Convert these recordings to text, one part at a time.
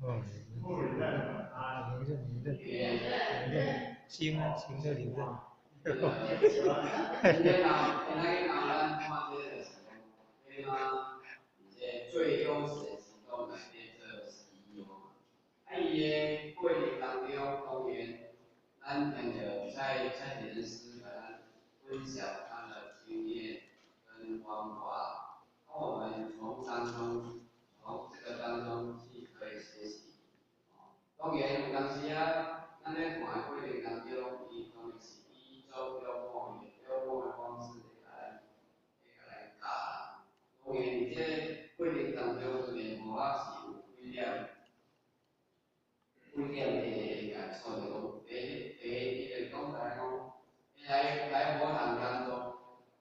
哦，留任留任留任，星啊，星的留任。最优质的行动来变做 CEO 嘛。啊，伊的过程当中，当然，咱听著蔡蔡典师共咱分享他的经验跟方法，啊，我們從當中，從這個當中去可以學習。當然有當時啊，咱咧看的過程當中，伊當然是以做中國的中國的方式來共咱來共咱教啦。當然，佇這個過程當中，當然無我是有幾點，幾點會共錯著講，第一，第一，伊就講來講，來來佛堂當中，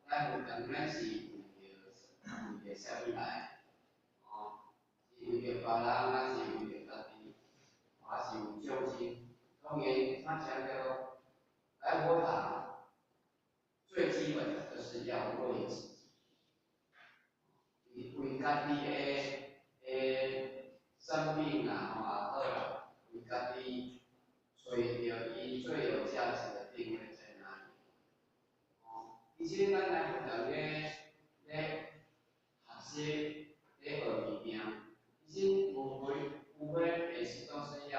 來佛堂咱是為著為著啥物來？哦，是為著別人，還是為著家己？還是為眾生？當然，他強調來佛堂最基本的就是要為自己，為家己的的生命啊，吼也好啦，為家己揣著伊最有價值的定位在哪裡？哦，其實咱來佛堂咧咧學習咧學物件，其實無非無非也是都是要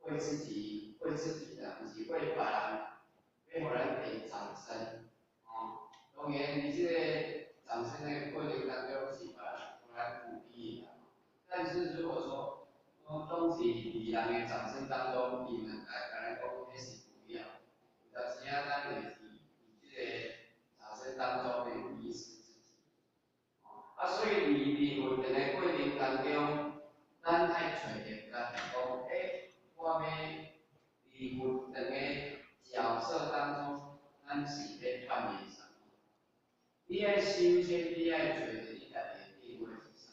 為自己為自己的，毋是為別人，欲予咱給掌聲，哦，當然，佇這個掌聲的過程當中是別人予咱鼓勵的，但是如果說，攏是佇人的掌聲當中，伊嘛會共咱講，彼是不要，有當時啊，咱會佇佇這個掌聲當中會迷失自己，啊，所以佇佇佛堂的過程當中，咱愛揣著家己講，欸，我欲佇佛堂的角色當中，咱是欲扮演啥物？你愛首先，你愛揣著你家己的定位是啥？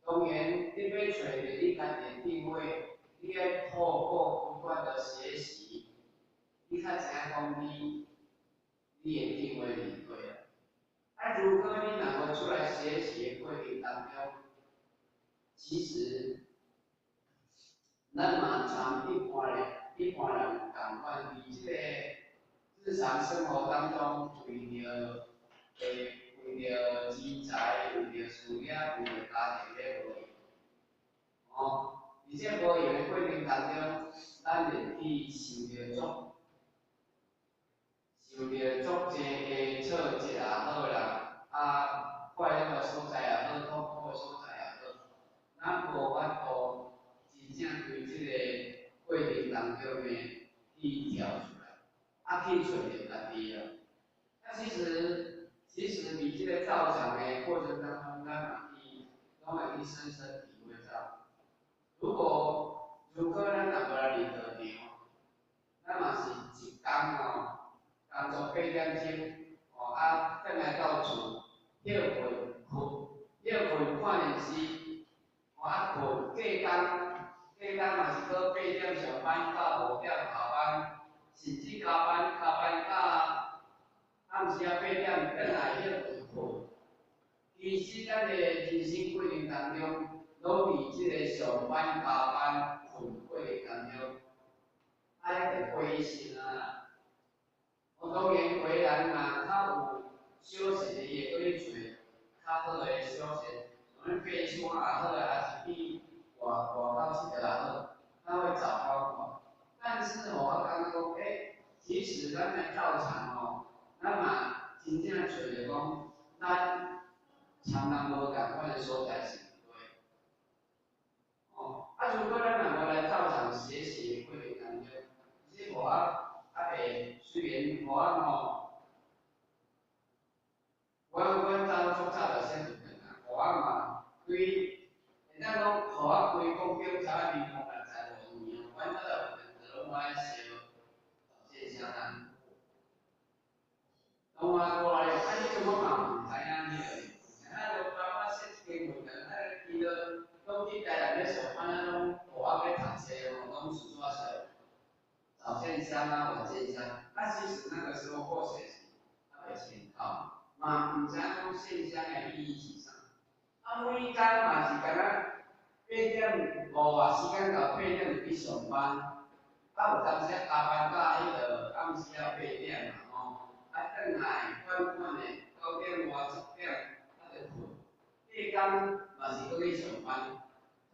當然，你欲揣著你家己的定位，你愛透過不斷的學習，你較知影講你你的定位佇佗啊。啊，如果你若無出來學習的過程當中，其實咱嘛參一般人一般人仝款，佇這個日常生活當中，為著為著錢財，為著事業，為著家庭咧無閒。哦，佇這無閒的過程當中，咱會去受著足，受著足濟的挫折也好啦，啊，快樂的所在也好，痛苦的所在也好，咱無法度真正對這個過程當中呢去跳出來，啊，去揣著家己啊。啊，其實，其實佇這個道場的過程當中，咱嘛去，攏會去深深體會到，如果如果咱若無來佇道場，咱嘛是一工吼，工作8點鐘，吼啊，轉來到厝歇睏睏，歇睏看電視，吼啊睏隔工，隔工嘛是閣8點上班到5點下班，甚至加班加班到暗時仔8點轉來歇睏睏。其實咱的人生過程當中，攏佇這個上班加班睏過程當中，啊，彼就過一生啊。我當然，有的人若較有休閒的，伊會閣去揣較好的休閒，啥物爬山也好，還是去外外口𨑨迌也好，他會找方法。但是吼，我感覺講，欸，其實咱來道場吼，咱嘛真正揣著講，咱參人無仝款的所在是佇佗。哦，啊，如果咱若無來道場學習的過程當中，其實予我較會雖然予我吼，我阮兜足早就先入轉啊，予我嘛規，會當講予我規國中差不多25年哦，阮早就入轉就攏愛燒導線香單。攏愛我咧，啊，你陣我嘛毋知影彼個，啊，就爸爸設一間佛堂，啊，香啊，晚见香。啊，其實那個時候或許是猶未清楚，嘛毋知影講獻香的意義是啥。啊，每工嘛是敢若8點5啊，時間到八點就去上班。啊，有當時加班到彼個暗時仔八點嘛吼，啊，轉來款款的9點外10點，啊就睏。隔工嘛是閣去上班，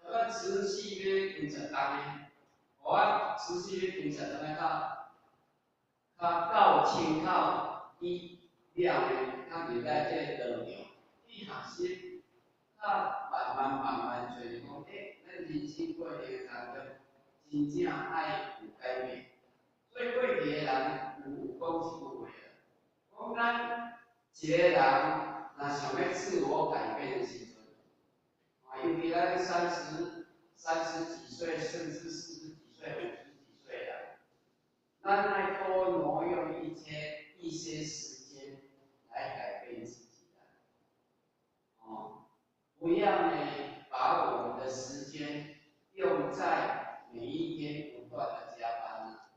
差不多持續欲幾十冬的，我持續欲幾十冬的較較到清口以了呢，較入來這個道場去學習，較慢慢慢慢找著講，欸，咱人生過程當中，真正愛有改變。所以過去的人有講這句話啦，講咱一個人若想欲自我改變的時陣，啊，尤其咱30幾歲，甚至40幾歲、50幾歲啦，咱愛多挪用一些時間來改變自己啦。哦，不要呢，把我們的時間用在每一天不斷的加班啊。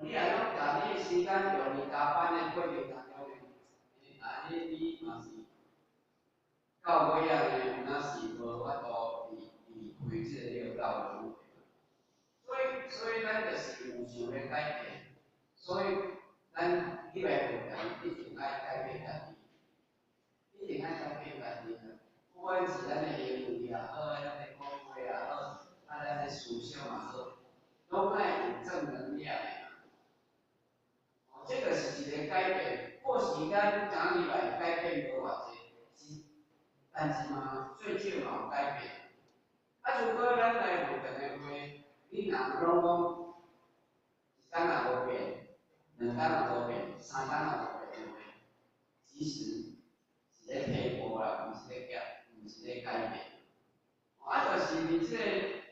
你若攏共你的時間用佇加班的過程當中呢，啊，你嘛是到尾仔呢，有哪是無法度離開這個六道輪迴。所以咱就是有想欲改變，所以咱入來佛堂一定愛改變家己，一定愛改變家己啊！不管是咱的行為也好，咱的講話也好，啊，咱的思想也好，攏愛有正能量的嘛。哦，這個是一個改變，過時間講入來改變無偌濟，是，但是嘛，最少嘛有改變。啊，如果咱來佛堂的話，你若攏講一工也無變，兩工也無變，三工也無變的話，其實是咧退步啦，毋是咧改變。啊，就是佇這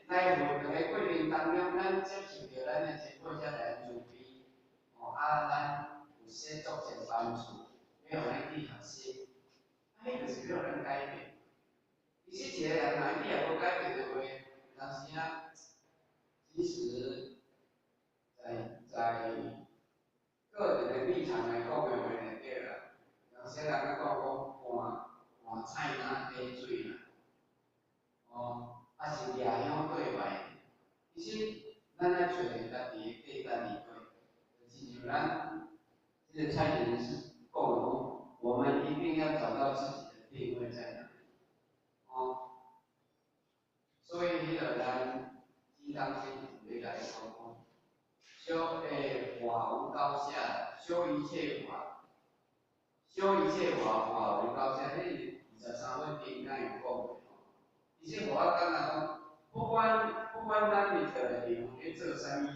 個來佛堂的過程當中，咱接受著咱的前輩才來慈悲，哦，啊，咱有踅作善幫助，欲予咱去學習，啊，彼就是欲予咱改變。其實一個人若你若無改變的話，有當時啊，其實在個人的立場來講的話呢，對啦，有些人咧講講換換菜籃底水啦，哦，啊是掠香對壞，其實咱愛揣著家己的價值佇佗，就親像咱這個蔡人士講的講，我們一定要找到自己的定位在哪裡，哦，所以彼個咱金剛經有咧共你講講，修法無高下，修一切法，修一切法，法無高下，彼23分經敢有講過吼。其實我感覺講，不管咱佇佗个地方咧做啥物。